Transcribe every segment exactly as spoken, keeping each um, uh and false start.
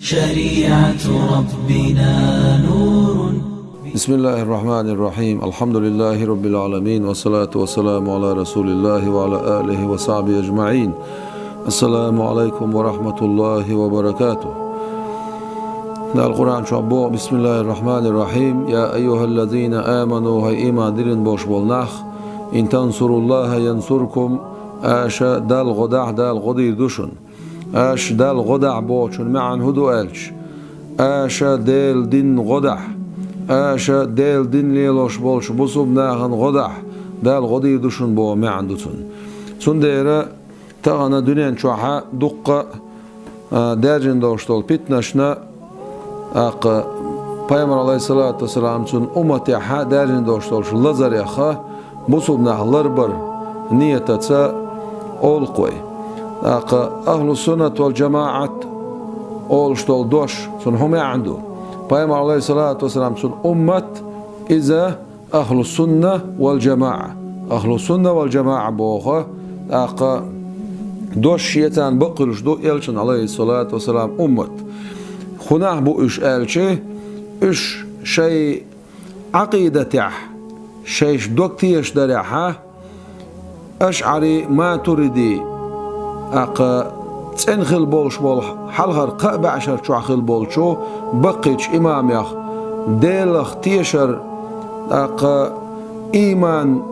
شريعة ربنا نور. بسم الله الرحمن الرحيم. الحمد لله رب العالمين، والصلاة والسلام على رسول الله وعلى آله وصحبه أجمعين. السلام عليكم ورحمة الله وبركاته. Дала Къуръан чу боху: بسم الله الرحمن الرحيم. يا أيها الذين آمنوا, хӀай иман диллина болуш болу нах, إن تنصروا الله ينصركم, аша Далла гӀо дахь, Дала гӀо дийр ду шуна. Аша Далла гӀо дахь бохучун маьӀна хӀун ду аьлча, аша Делан дин гӀо дахь, аша Делан дин лелош болчу бусулба нахана гӀо дахь, Далла гӀо дийр ду шуна боху маьӀна ду цуьнан. Цундела тахана дуьнен чохь дуккха а, даьржина долуш долу питанашна, тӀаккха Пайхамар, Ӏалайхиссалату вассалам, цуьнан умматехь даьржина долуш долчу лазарех бусулба нах ларбар ниятаца олу-кх вай. ТӀаккха ахлу суннат вал джамаӀат олуш долу дош, цуьнан хӀун маьӀна ду? Пайхамар, Ӏалайхиссалату вассалам, цуьнан уммат, иза ахлу сунна вал джамаӀа. Ахлу сунна вал джамаӀа боху, тӀаккха дош шеца бакъ хуьлуш ду элчан, Ӏалайхиссалату вассалам, уммат. ХӀун нах бу уьш аьлча, уьш шайн Ӏакъидатехь, шайша дог тешаш дарехь, ашӀари, матуриди, тӀаккха цӀена хила болуш болу хьалхара кхаа бӀешар чохь хила болчу баккхийчу имамех Делах тешар, тӀаккха ийман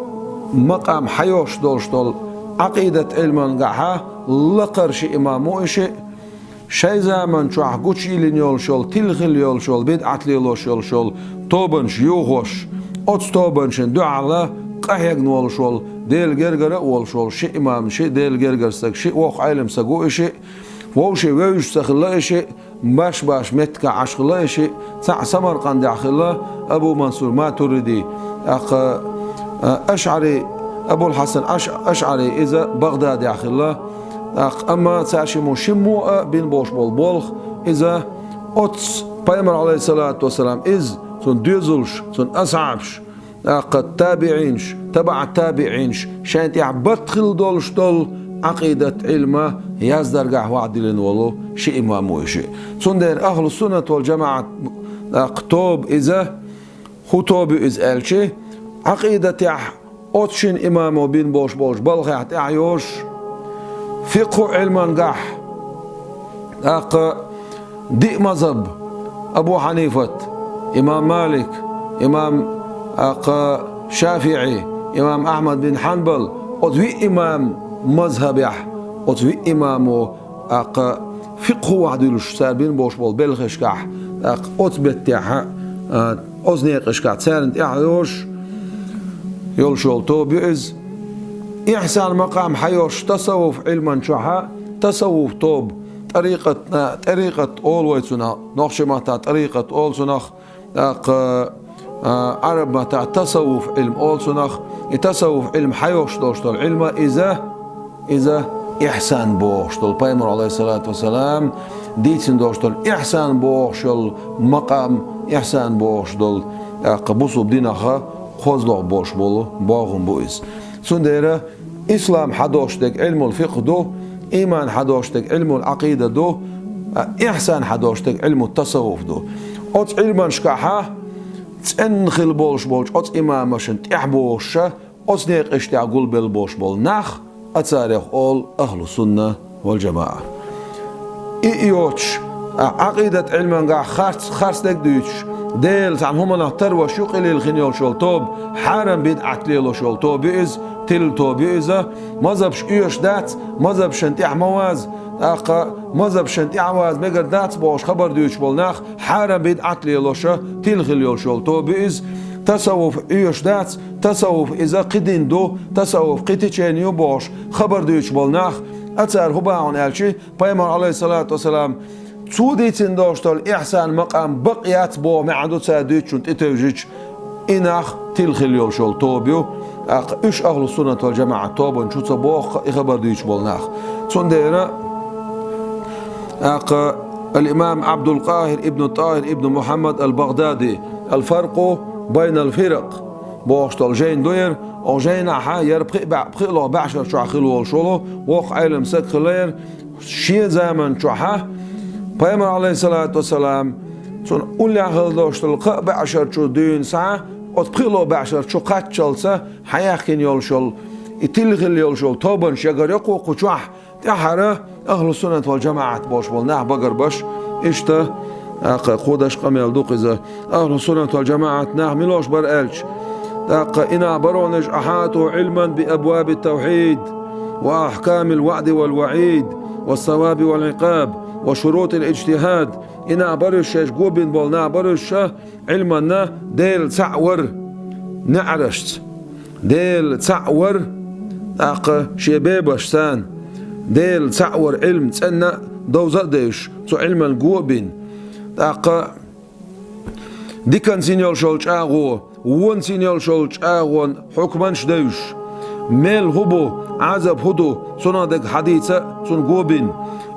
макъам хьайош долуш долу Ӏакъидат Ӏилмангахьа лакхара ши имам ву и шиъ, шайн заман чохь гучуйиллина йолуш йолу, тилхила йолуш йолу, бидӀат лелош йолуш йолу тобанаш юхош, оцу тобанашна дуьхьал къахьегна волуш волу, Делан гергара а волуш волу ши имам, ши Делан гергара стаг, ши воккха Ӏелам стаг ву и шиъ, вовшийн вевзаш ца хилла и шиъ, баш-баш меттигахь Ӏаш хилла и шиъ, цхьаъ Самаркъандехь хилла Абу Мансур Матуриди, тӀаккха, а, ашӀари, Абул-Хьасан Аш-, ашӀари, иза Багъдадехь хилла, тӀаккха, амма цаьршиммо шиммо а бина болуш болу болх, иза оццу Пайхамар, Ӏалайхиссалату вассалам, иза, цуьнан доьзалш, цуьнан асхьабаш, тӀаккха табиӀинаш, табаӀ табиӀинаш, шайна тӀехь барт хила долуш долу Ӏакъидат Ӏилма яздаргахь ваӀда диллина волу ши имам ву и шиъ. Цундела ахлу суннат вал джамаӀат, тӀаккха тоба иза, хӀун тоба ю иза аьлча, Ӏакъидатехь оцу шина имамо бина болуш болчу балхех тӀаьхьа йолуш, фикъху Ӏилмангахь, тӀаккха диъ мазхӀаб: Абу Хьанифат, имам Малик, имам, тӀаккха, ШафиӀи, имам Ахьмад бин Хьанбал, оцу виъ имам мазхӀабехь, оцу виъ имамо, тӀаккха, фикъху ваӀда дуьллуш, цара бина болуш болу белхашкахь, тӀаккха, оцу беттехь, а, оцу некъашкахь царна тӀаьхьа йолуш йолуш йолу тоба ю иза. Ихьсан макъам хьайош тасаввуф Ӏилман чохь, тасаввуф тоба, тӀарикъатна, тӀарикъат олу вай цунах, нохчийн маттахь тӀарикъат олу цунах, тӀаккха, а, Ӏараб маттахь тасаввуф Ӏилма олу цунах, и тасаввуф Ӏилма хьайош долуш долу Ӏилма иза, иза ихьсан бохуш долу, Пайхамар, Ӏалайхиссалату вассалам, дийцина долуш долу ихьсан бохуш йолу макъам, ихьсан бохуш долу, тӀаккха, бусулба динах кхозлагӀа болуш болу бохам бу иза. Цундела ислам хьадош дерг Ӏилмул фикъхӀ ду, ийман хьадош дерг Ӏилмул Ӏакъида ду, а, ихьсан хьадош дерг Ӏилмут тасаввуф ду. Оцу Ӏилманашкахьа цӀенна хила болуш болчу оцу имамашна тӀаьхьа бохуша, оцу некъаш тӀехь гулбелла болуш болу нах, а царех олу ахлу сунна вал джамаӀа. И йоцуш, а, Ӏакъидат Ӏилмангахь харц, харц дерг дуьйцуш, Дела цхьана хӀуманах тарваш ю къилийла хин йолуш йолу тоба, хьарам бидӀат лелош йолу тоба ю иза, тилла тоба ю иза, мазхӀабаш оьшуш дац, мазхӀабашна тӀехь ма ваза, тӀаккха мазхӀабашна тӀехь ваза мегар дац бохуш хабар дуьйцуш болу нах, хьарам бидӀат лелоша, тилла хила йолуш йолу тоба ю иза, тасаввуф оьшуш дац, тасаввуф иза кхидин ду, тасаввуф кхи течени ю бохуш хабар дуьйцуш болу нах, а цара хӀун боху аьлча, Пайхамар, Ӏалайхиссалату вассалам, цо дийцина долуш долу ихьсан макъам бакъ яц боху маьӀна ду цара дуьйцучунна тӀетевжича, и нах тилла хила йолуш йолу тоба ю, тӀаккха уьш ахлу суннат вал джамаӀат тобанна чу ца боху и хабар дуьйцуш болу нах. Цундела, тӀаккха, ал-имам Ӏабдул-Къахир ибн ТӀахир ибн Мухьаммад ал-Багъдади, «Ал-фаркъу байнал фиракъ» бохуш долу жайна ду яра, оха жайнахьа яра пхи а баьӀ-, пхи а лоха баьӀшар чохь хила волуш волу воккха Ӏелам стаг хила яра, шен заман чохьа Пайхамар, алейхиссалату вассалам, цунна уллехь хила долуш долу кхаа баьӀшар чу дуьйна схьа, оцу пхиало баьӀшар чу кхаччалца хьаяьхкина йолуш йолу, и тилхила йолуш йолу тобанаш ягар йоккху кху чохь, тӀаьхьара ахлу суннат вал жамаӀат болуш болу нах багарбаш, иштта, тӀаккха кхо даш къамел ду-кх иза. Ахлу суннат вал жамаӀат нах милош бара аьлча, тӀаккха и нах баронаш ахьату Ӏилман би абваби тавхьид ва ахькамил ваъди вал ваӀид ва саваби вал Ӏикъаб ва шурутил иджтихьад. И нах баруш шайш гобина болу нах баруш ша Ӏилманна Дела цхьаъ вар неӀарашца. Дела цхьаъ вар, тӀаккха шен бебашца, Дела цхьаъ вар Ӏилма цӀенна а довза а девзаш, цу Ӏилман го а бина. ТӀаккха диканца йина йолуш йолу чӀагӀо, вонца йина йолуш йолу чӀагӀон хьукманаш девзаш, мел хӀун бу, Ӏазаб хӀун ду, цунах дерг хьадийца а цунна го бина,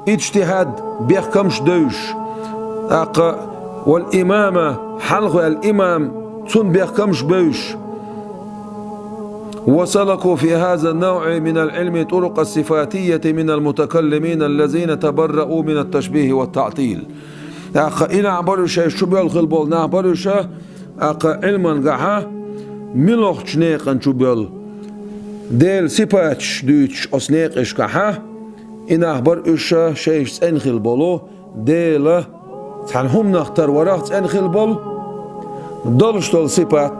иджтихьад бехкамаш девзаш, тӀаккха вал имама, хьалхаваьлла имам, цунна бехкамаш бевзаш. وسلكوا في هذا النوع من العلم طرق الصفاتية من المتكلمين الذين تبرؤوا من التشبيه والتعطيل. ТӀаккха и нах баруш шайш чубоьлла хила болу нах баруша, тӀаккха Ӏилман гахьа, милохчу некъан чубоьлла, Делан сипаташ дуьйцуш оцу некъашкахьа, и нах баруша шайш цӀена хила болу, Дела цхьана хӀуманах тарварах цӀена хила болу, долуш долу сипат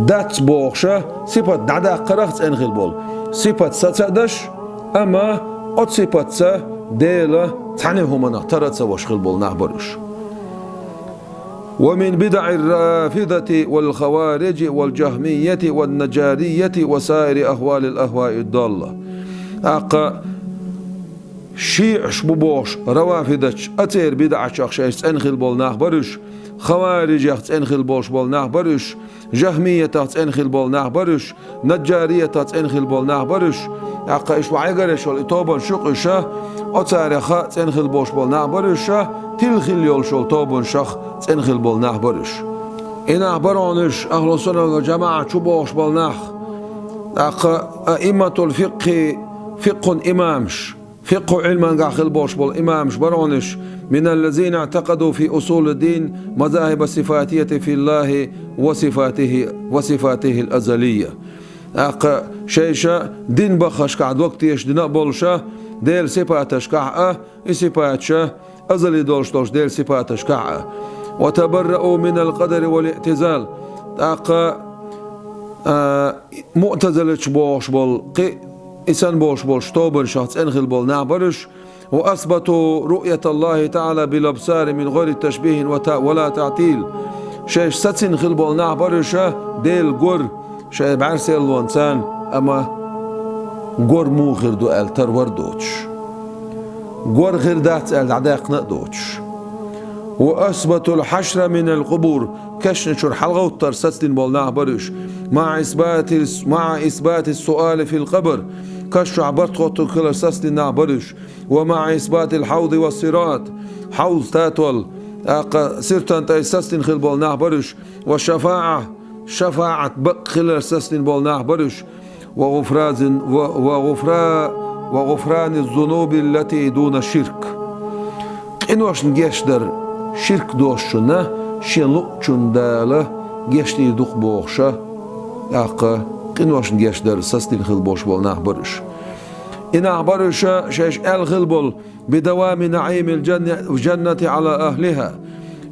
дац бохуша, сипат дӀадаккхарах цӀена хила болу, сипат саца а даш, амма оцу сипатца Дела цхьана хӀуманах тара а ца ваша хила болу нах баруш. ومن بدع الرافضة والخوارج والجهمية والنجارية وسائر أهوال الأهواء الضالة. ТӀаккха шиӀаш бу бохуш равафидаташ, а церан бидӀачех шайш цӀена хила болу нах баруш, хаварижех цӀена хила болуш болу нах баруш, жахмиятах цӀена хила болу нах баруш, наджариятах цӀена хила болу нах баруш, тӀаккха иштта ваьгара йолу и тобанаш ю-кх уьш, оцарех цӀена хила болуш болу нах баруш, тилхила йолуш йолу тобанашах цӀена хила болу нах баруш. И нах баронаш, ахлу сунна вал жамаӀа чу бохуш болу нах, тӀаккха аимматул фикхи, фикхун имамаш, фикху Ӏилман гахь хила болуш болу имамаш баронаш, من الذين اعتقدوا في أصول الدين مذاهب الصفاتية في الله وصفاته، وصفاته الأزلية. ТӀаккха шайша дин баххашкахь дог тешаш дина а болуша, Делан сипаташкахь а, и сипаташа азали долуш долуш Делан сипаташкахь а. وتبرؤوا من القدر والاعتزال. ТӀаккха, а, муътазилач бохуш болу кхин, и санна болуш болуш тобанашах цӀена хила болу нах баруш, وأثبتوا رؤية الله تعالى بالأبصار من غير تشبيه وت-، ولا تعطيل. Шайш сацина хила болу нах баруша Делан гор шайн бӀаьрсел лонца, амма гор муха хир ду аьлла тарвар а доцуш, гор хир дац аьлла дӀадаьккхина а доцуш. وأثبتوا الحشر من القبور, кешна чуьра хьалагӀовттар сацдина болу нах баруш, مع إثبات، مع إثبات السؤال في القبر, каш чохь барт хоттург хилар сацдина нах баруш, ومع إثبات الحوض والصراط, хьавз татол, тӀаккха сиртан тӀай сацдина хила болу нах баруш, والشفاعة, шафаӀат бакъ хилар сацдина болу нах баруш, وغفران، و-، وغفرا-، وغفران الذنوب التي دون الشرك. Къиношна гечдар ширк доцучунна, шен луъучунна Дала гечдийр ду-кх бохуша, тӀаккха къиношна гечдар сацдина хила болуш болу нах баруш. И нах баруша шайша аьлла хила болу, بدوام نعيم الجنة، الجنة على أهلها.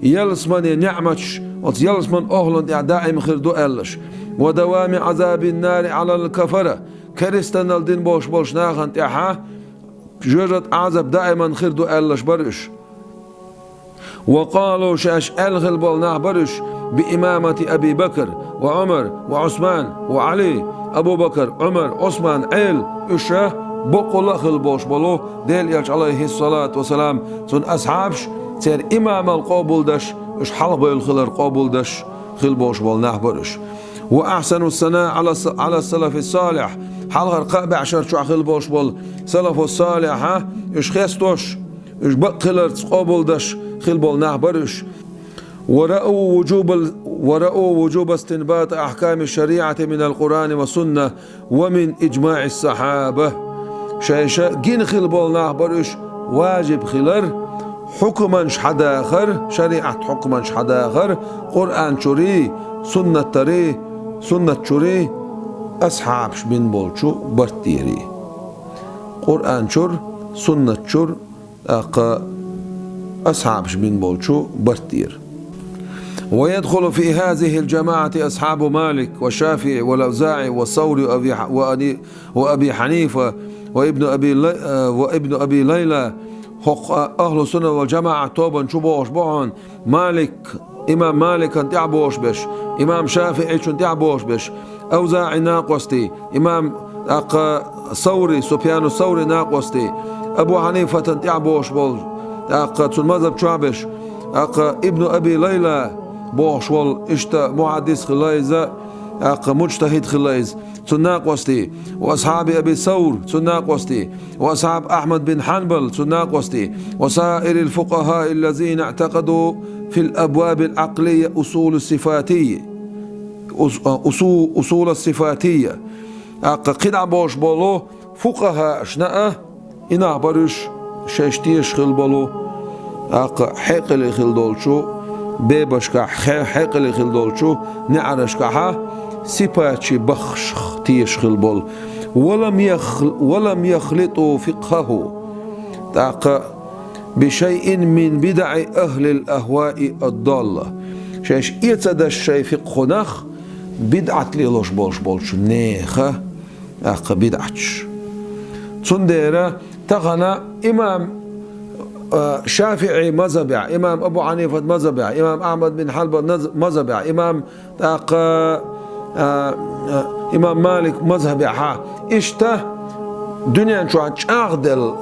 Ялсамане неӀматаш оцу ялсаман охӀлан тӀехь даим хир ду аьллаш. ودوام عذاب النار على الكفرة. Керстанал дина болуш болуш нахана тӀехьа жоьжат Ӏазап даиман хир ду аьллаш бара уьш. وقالوا, шаьш аьлла хила болу нах бара уьш, بإمامة أبي بكر وعمر وعثمان وعلي. Абу Бакр, Ӏумар, Ӏусман, Ӏела, уьш боккъала а хила болуш болу Делан Элча, алейхиссалату вассалам, цуьнан асхьабаш, церан имамал къобалдаш, уьш хьалхабевлла хилар къобалдаш хила болуш болу нах бара уьш. وأحسنوا الثناء على الس-، على السلف الصالح. Хьалхара кхаа бӀешар чохь хила болуш болу салафу салихьа, уьш хестош, уьш бакъ хиларца къобалдаш хила болу нах бара уьш. ورأوا وجوب ال-، ورأوا وجوب استنباط أحكام الشريعة من القرآن والسنة ومن إجماع الصحابة. Шайша гина хила болу нах бара уьш важиб хилар Хьукманаш хьадахар, шариӀат хьукманаш хьадахар Къуръан чурий, суннат тарий, суннат чурий асхьабаш бина болчу барт тӀерий. Къуръан чур, суннат чур, тӀаккха асхьабаш бина болчу барт тӀера. ويدخل في هذه الجماعة أصحاب مالك والشافعي والأوزاعي والثوري وأبي ح-، وأني-، وأبي حنيفة وابن أبي لي-، وابن أبي ليلى. ХӀокху ахлу сунна вал жамаӀат тобан чу бохуш бу хьуна Малик, имам Маликан тӀаьхьа бохуш берш, имам ШафиӀичун тӀаьхьа бохуш берш, АвзаӀи накъостий, имам, тӀаккха, Саври, Суфьяну Саври накъостий, Абу Хьанифатан тӀаьхьа бохуш болу, тӀаккха, цуьнан мазхаб чохь берш, тӀаккха, Ибну Аби Лайла бохуш волу, иштта мухьаддис хилла иза, тӀаккха, муджтахид хилла иза, цуьнан накъостий, ва асхьаби Аби Савр, цуьнан накъостий, ва асхьаб Ахьмад бин Хьанбал, цуьнан накъостий, ва саирил фукъахаи аллазина иътакъаду фил абвабил Ӏакълия усулу сифатийя. Ус-, а, усу-, усула сифатийя. ТӀаккха кхидӀа болуш болу фукъахаашна а, и нах бара уьш шайш тешаш хилла болу, тӀаккха хьекъале хилла долчу бебашкахь, хье-, хьекъале хилла долчу неӀарашкахьа сипатчий баххашх тешаш хилла болу. Валам яхл-, валам яхлиту фикъхаху. ТӀаккха бишайин мин бидаӀи ахлил ахваи аддалла. Шайш эца даш шайн фикъхунах бидӀат лелош болуш болчу неха, тӀаккха бидӀаташ. Цундела тахана имам, а, ШафиӀи мазхабехь, имам Абу Хьанифат мазхабехь, имам Ахьмад бин Хьанбал наз-, мазхабехь, имам тӀаккха, а, а, имам Малик мазхабехьа. Иштта дуьнен чохь чӀагӀделла,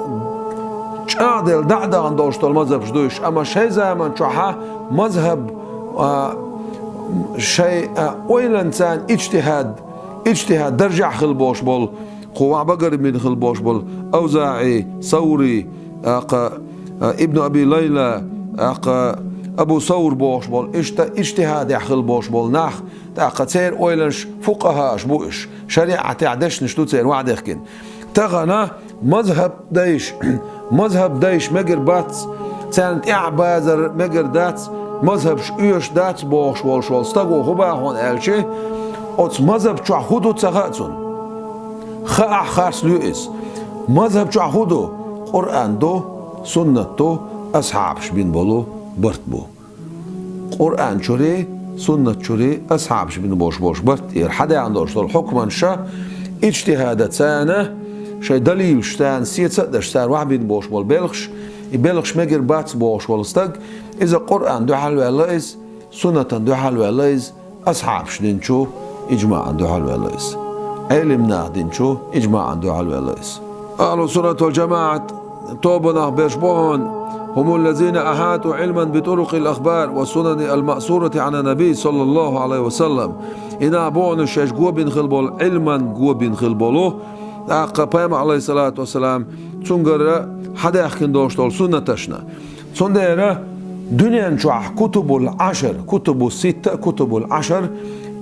чӀагӀделла дӀа а дахана долуш долу мазхабаш ду уьш, амма шайн заман чохьа мазхаб, а, шайн, а, ойланца иджтихӀад, иджтихӀад даржехь хилла болуш болу, кху ван багарбина хилла болуш болу АвзаӀи, Саври, тӀаккха, а, Ибну Аби Лайла, тӀаккха Абу Савр бохуш болу, иштта иджтихӀадехь хилла болуш болу нах, тӀаккха церан ойланаш фукъахааш бу уьш, шариӀатехь дешнаш ду церан вахдехкина. Тахана мазхаб дайш, мазхаб дайш мегар бац, царна тӀаьхьа базар мегар дац, мазхабаш оьшуш дац бохуш волуш волу стаго хӀун боху аьлча, оцу мазхаб чохь хӀун ду ца хаьа цунна. Хаахь харц луьйш иза. Мазхаб чохь хӀун ду? Къуръан ду, суннат ду, асхьабаш бина болу барт бу. Къуръан чурий, суннат чурий асхьабаш бина болуш болуш барт тӀера хьадеана долуш долу хьукманаш а, иджтихӀада царна, шайн далилаш царна сеца а даш, цара ваьхьа бина болуш болу белхаш, и белхаш мегар бац бохуш волу стаг, иза Къуръан дуьхьал ваьлла иза, суннатан дуьхьал ваьлла иза, асхьабаш динчу иджмаӀан дуьхьал ваьлла иза. Ӏелим наха динчу иджмаӀан дуьхьал ваьлла иза. Ахлу суннат вал жамаӀат тобанах берш бу хьуна: «Хумул лазина ахьату Ӏилман би турукъил ахбар ва сунани ал-маъсурати Ӏан наби саллаллаху Ӏалайхи ва саллам». И нах бу хьуна шайш гобина хилла болу, Ӏилман гобина хилла болу, тӀаккха пайхамар, Ӏалайхиссалату вассалам, цуьнгара хьадаьхкина долуш долу суннаташна. Цундела дуьнен чохь кутубул Ӏашар, кутубу ситта, кутубул Ӏашар,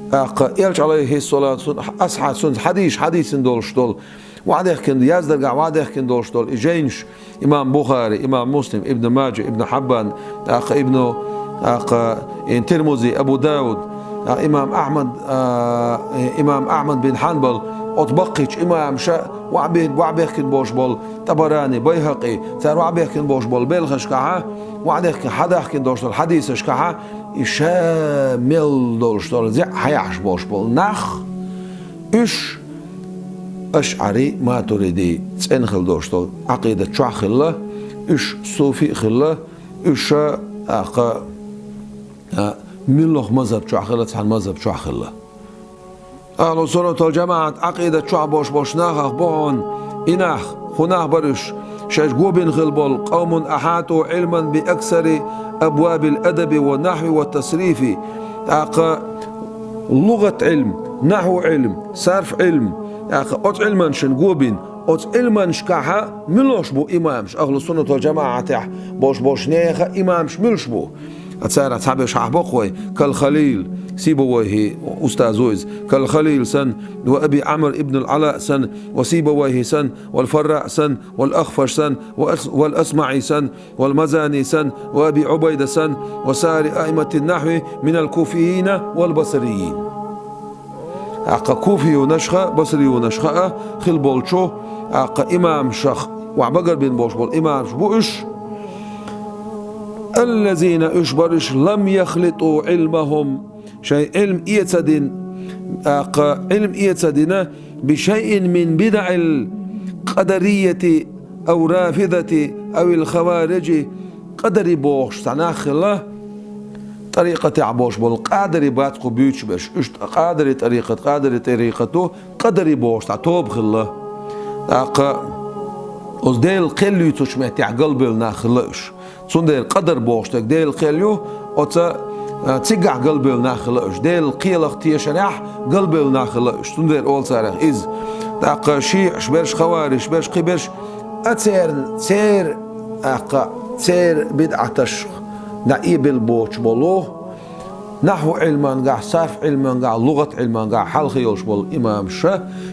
тӀаккха Элча, Ӏалайхиссалату вассалам, асхьа-, цуьнца хьадийш хьадийцина долуш долу, ваьхьа дехкина, яздаргахь ваьхьа дехкина долуш долу и жайнаш, имам Бухари, имам Муслим, Ибн Маджа, Ибн Хьаббан, тӀаккха Ибну, тӀаккха и Тирмузи, Абу Дауд, тӀаккха имам Ахьмад, а, имам Ахьмад бин Хьанбал, оцу баккхийчу имамаша ваьхьа бе-, ваьхьа бехкина болуш болу, ТӀабарани, Байхьакъи, цара ваьхьа бехкина болуш болу белхашкахьа, ваьхьа дехкина, хьадахкина долуш долу хьадийсашкахьа, и ша мел долуш долу зеӀ хьаяхьаш болуш болу нах, уьш ашӀари, матуриди цӀена хила долуш долу Ӏакъидат чохь хилла, уьш суфи а хилла, уьш, тӀаккха, а, муьлхха мазхаб чохь хилла, цхьана мазхаб чохь хилла. Ахлу суннат вал жамаӀат Ӏакъидат чохь болуш болчу нахах бу хьуна и нах, хӀун нах бара уьш, шайш гобина хилла болу: «Къавмун ахьату Ӏилман би аксари абвабил адаби ва нахьви ва тасрифи». ТӀаккха лугӀат Ӏилм, нахьву Ӏилм, сарф Ӏилм, тӀаккха оцу Ӏилманашна гобина, оцу Ӏилманашкахьа муьлш бу имамаш, ахлу суннат вал жамаӀатехь болуш болчу нехан имамаш муьлш бу? Царах цхьаберш хьахьабоккху вай: кал Халил, Сибавайхи, устазо иза, кал Халил сан, ва Аби Амр ибн ал-Ала сан, ва Сибавайхи сан, вал Фарра сан, вал Ахфаш сан, ва Ас-, вал Асмаи сан, вал Мазани сан, ва Аби Убайда сан, ва саири аимматин нахви минал куфийина вал басрийин. ТӀаккха куфиюнашха, басриюнашха а хила болчу, тӀаккха имамшах, ваьӀ багарбина болуш болу имамш бу уьш. Аллазина, уьш бара уьш, лам яхлиту Ӏилмахум, шайн Ӏилм эца дина, тӀаккха Ӏилм эца дина, бишайин мин бидаӀил къадарияти ав рафидати авил хавариджи, къадари бохуш цхьа нах хилла, тӀарикъатехь болуш болу къадари бац кху буьйцуш берш. Уьш тӀа къадари тӀарикъат, къадари тӀарикъат ду, къадари бохуш цхьа тоба хилла. ТӀаккха оцу Делан кхел юьйцучу меттехь галбевлла нах хилла уьш. Цундела къадар бохуш дерг Делан кхел ю, оцу, а, цигахь галбевлла нах хилла уьш. Делан кхелах тешарехь галбевлла нах хилла уьш. Цундела олу царах иза. ТӀаккха шиӀаш берш, хавариш берш, кхин берш, а церан, церан, тӀаккха церан бидӀаташ дӀаэбелла боцуш болу, нахьву Ӏилмангахь, сарф Ӏилмангахь, лугӀат Ӏилмангахь хьалха йолуш болу имамаш,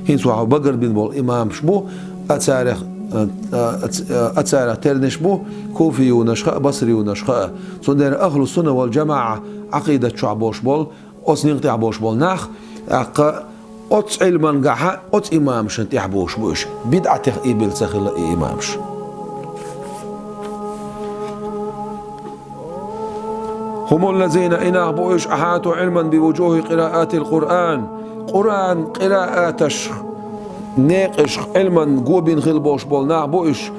хӀинца ваьӀ багарбина болу имамаш бу, а царах, а, а, а, а царах тернаш бу куфиюнашха а, басриюнашха а. Цундела ахлу сунна вал жамаӀа Ӏакъидат чохь болуш болу, оцу некъа тӀехь болуш болу нах, тӀаккха оцу Ӏилмангахьа, оцу имамашна тӀехь болуш бу уьш, бидӀатех эбелла ца хилла и имамаш. Хумуллазина, и нах бу уьш, ахьату Ӏилман би вуджухи къираатил Къуръан, Къуръан къирааташ некъаш Ӏилман го бина хила болуш болу нах бу уьш,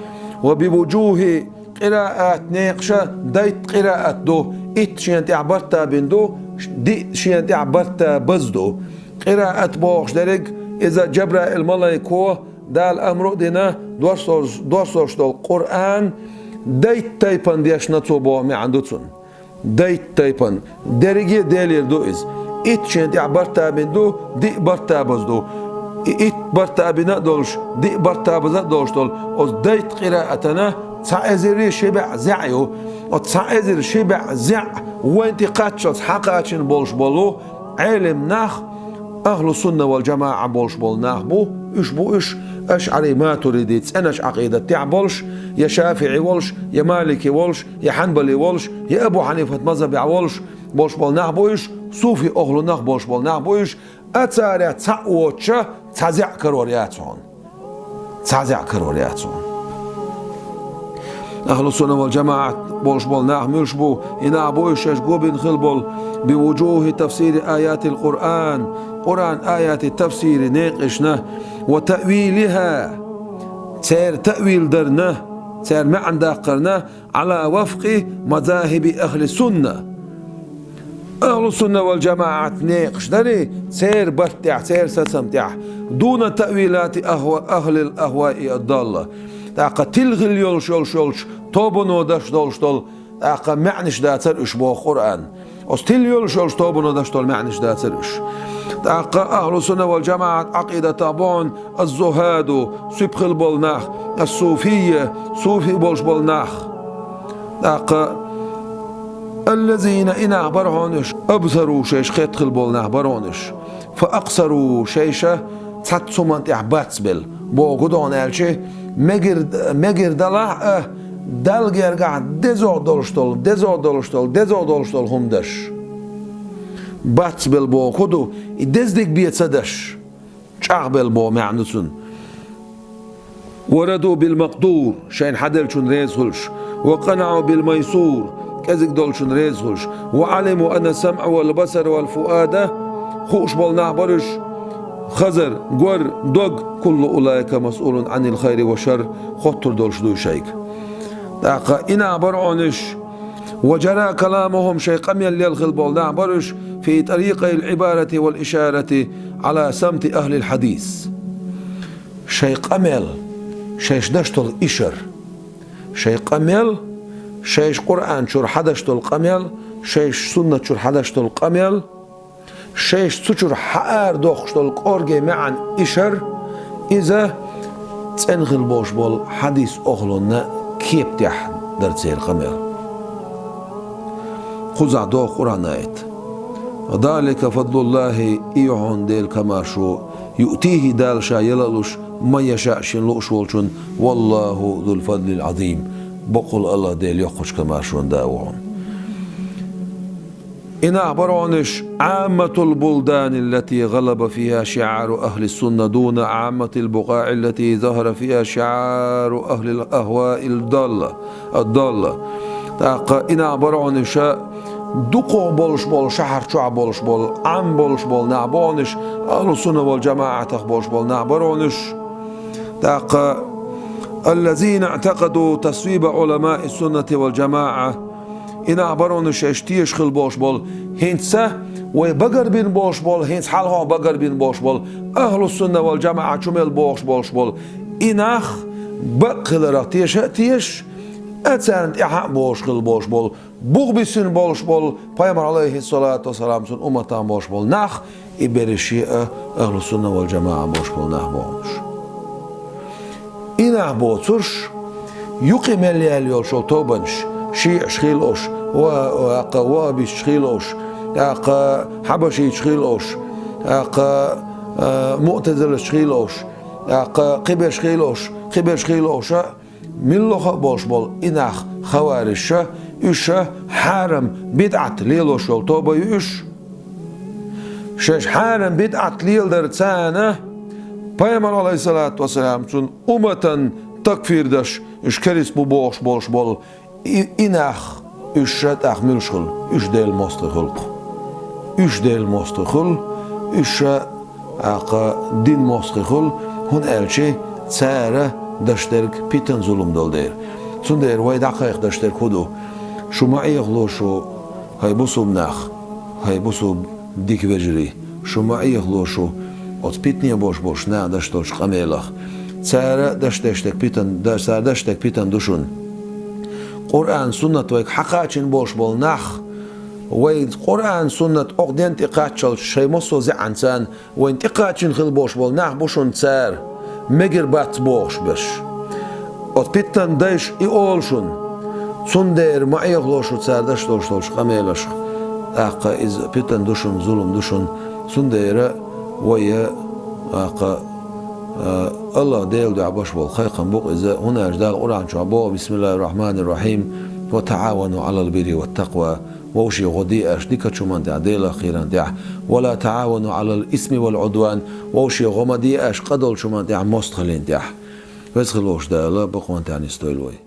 ва би вуджухи къираат некъаша дайтта къираат ду, итт шена тӀехь барт а бина ду, диъ шена тӀехь барт а база ду. Къираат бохуш дерг, иза Джабраил малайко Дала амру а дина, доссор-, доссош долу Къуръан дайтта тайпана дешна цо боху маьӀна ду цунна. Дайтта тайпана. Дерриге а Делера ду иза. Итт шена тӀехь барт а бина ду, диъ барт а база ду. И итт барт а бина а долуш, диъ барт а база а долуш долу, оцу дайтта къираатана цхьа эзар ши бӀе зӀе ю. Оцу цхьа эзар ши бӀе зӀе вайн тӀе кхаччалц хьакхачийна болуш болу Ӏелим нах, ахлу сунна вал жамаӀа болуш болу нах бу, уьш бу уьш, ашӀари, матуриди, цӀеначу Ӏакъидат тӀехь болуш, я шафиӀи волуш, я малики волуш, я хьанбали волуш, я Абу Хьанифат мазхабехь волуш, болуш болу нах бу уьш, суфи ахлу нах болуш болу нах бу уьш, а царах цхьаъ воцуша, цхьа зӀе карор яц хьуна. Цхьа зӀе карор яц хьуна. Ахлу сунна вал жамаӀат болуш болу нах муьлш бу? И нах бу уьш шаьш го бина хила болу, би вуджухи тафсири аятил Къуръан, Къуръан аятий тафсири некъашна, ва таъвилиха, церан таъвил дарна, церан маьӀна даккхарна, Ӏала вафкъи мазахиби ахли сунна. Ахлу сунна вал жамаӀат некъаш дарий, церан барт тӀехь, церан сацам тӀехь, дуна таъвилати ахва-, ахлил ахваи аддалла. ТӀаккха тилхила йолуш йолуш йолчу тобано даш долуш долу, тӀаккха маьӀнаш дацара уьш боху Къуръан. Оцу тилла йолуш йолчу тобано даш долу маьӀнаш дацара уьш. ТӀаккха ахлу сунна вал жамаӀат Ӏакъидатах бохьун, аз-зухаду, суьпа хила болу нах, ас-суфийя, суфи болуш болу нах. ТӀаккха аллазина, и нах бара хьуна уьш, абсару, шаьш хетта хила болу нах бара хьуна уьш. Фа акъсару, шайша цхьацца хӀуманна тӀехь бацбелла. Боху гу догӀна аьлча, мегар, мегар далахь а, Далла гергахь дезогӀ долуш долу, дезогӀ долуш долу, дезогӀ долуш долу хӀума даш. Бацбелла боху хӀун ду, и деза дерг бен ца даш. ЧӀагӀбелла боху маьӀна ду цунна. Ва раду бил макъдур, шайна хьаделлачунна реза хуьлуш, ва къанаӀу бил майсур, кӀезиг долчунна реза хуьлуш, ва Ӏалиму анна самӀа вал басара вал фуада, хууш болу нах бара уьш, хазар, гор, дог, куллу улаика масъулун Ӏанил хайри ва шар, хоттур долуш ду шайга. ТӀаккха и нах бара хьуна уьш, ва жара каламухум, шайн къамел лелхила болу нах бара уьш, фи тӀарикъил Ӏибарати вал ишарати Ӏала самти ахлил хьадис. Шайн къамел, шайша даш долу ишар. Шайн къамел, шайша Къуръан чуьра хьадаш долу къамел, шайша суннат чуьра хьадаш долу къамел, шайша цу чуьра хьаардоккхуш долу кӀорге маьӀна ишар, иза цӀена хила болуш болу хьадис охлонна кепа тӀехь дара церан къамел. Кхузахь догӀу Къуръан аят: «Залика фадлуллахи», и ю хьуна Делан комаьршо, «юътихи», Дала Ша яла а луш, «ман яшаъ», Шена лууш волчунна, «валлаху зул фадлил азим», бакъволу АллахӀ Дела йоккхачу комаьршонан Да ву хьуна. И нах бара хьуна уьш: «Ӏамматул булдани ллати гӀалаба фиха шиӀару ахлис сунна дуна Ӏамматил букъаӀи ллати захара фиха шиӀару ахлил ахваил далла». Ад-далла. ТӀаккха и нах бара хьуна уьш, дукхах болуш болу, шахьар чохь болуш болу, Ӏам болуш болу нах бара хьуна уьш, ахлу сунна вал жамаӀатах болуш болу нах бара хьуна уьш. ТӀаккха: «Аллазина иътакъаду тасвиба Ӏуламаи суннати вал жамаӀа». И нах бара хьуна уьш, шаьш теша хила болуш болу, хӀинца вай багарбина болуш болу, хӀинца хьалха багарбина болуш болу, ахлу сунна вал жамаӀа чу мел бохуш болуш болу. И нах бакъ хиларах теша а теша, а царна тӀаьхьа а бохуш хила болуш болу, бух бисина болуш болу, Пайхамар, алейхиссалату вассалам, цуьнан умматан болуш болу нах, и берриш а ахлу сунна вал жамаӀа болуш болу нах бохуш. И нах боцурш, юкъе мел яьлла йолуш йолу тобанаш, шиӀаш хила уьш, ва-, ваккха вахабисташ хила уьш, тӀаккха хьабашийчаш хила уьш, тӀаккха, а, муътазилаш хила уьш, тӀаккха кхиберш хила уьш, кхиберш хила уьш, а, милла а болуш болу и нах, хаварижша, уьш хьарам, бидӀат лелош йолу тоба ю уьш. Шаьш хьарам, бидӀат леладар царна, Пайхамар, алейхиссалату вассалам, цуьнан умматан такфир деш, уьш керист бу бохуш болуш болу и, и нах, уьш тӀаккха муьлш хуьлу, уьш Делан мостагӀий хуьлу-кх. Уьш Делан мостагӀий хуьлу, уьш тӀаккха динан мостагӀий хуьлу, хӀунда аьлча цара деш дерг питана, зулам долу дела. Цундела вай дӀакхайкха деш дерг хӀун ду? Шу ма Ӏехало шу, хӀай бусулба нах, хӀай бусулба дика вежарий, шу ма Ӏехало шу оцу питане болуш болчу наха деш долчу къамелах. Цара деш деш дерг питана, да-, цара деш дерг питана ду шуна. Къуръан, суннат вайга хьакхачийна болуш болу нах, вай Къуръан, суннат окху ден тӀе кхаччалц шайн массо а зеӀанца вайна тӀекхачийна хила болуш болу нах бу шуна цара, мегар бац бохуш берш. Оцу питанан дайша и олу шуна. Цундела ма Ӏехало шу цара деш долуш долчу къамелашка. ТӀаккха иза питана ду шуна, зулам ду шуна. Цундела вай, тӀаккха, а, АллахӀ Делан дуьхьа беш болу кхайкхам бу-кх иза, хӀунда аьлча Дала Къуръан чохь боху: «Бисмиллахир рахманир рахим, ва таӀавану Ӏалал бирри ват такъва». Вовшийн гӀо де аша дикачу хӀуманна тӀехь, Делах кхийран тӀехь. «Ва ла таӀавану Ӏалал исми вал Ӏудван». Вовшийн гӀо ма де аша къа долчу хӀуманна тӀехь, мостагӀаллин тӀехь. Веза хилла волчу Дала бакъонан тӀехь нисдойла вай.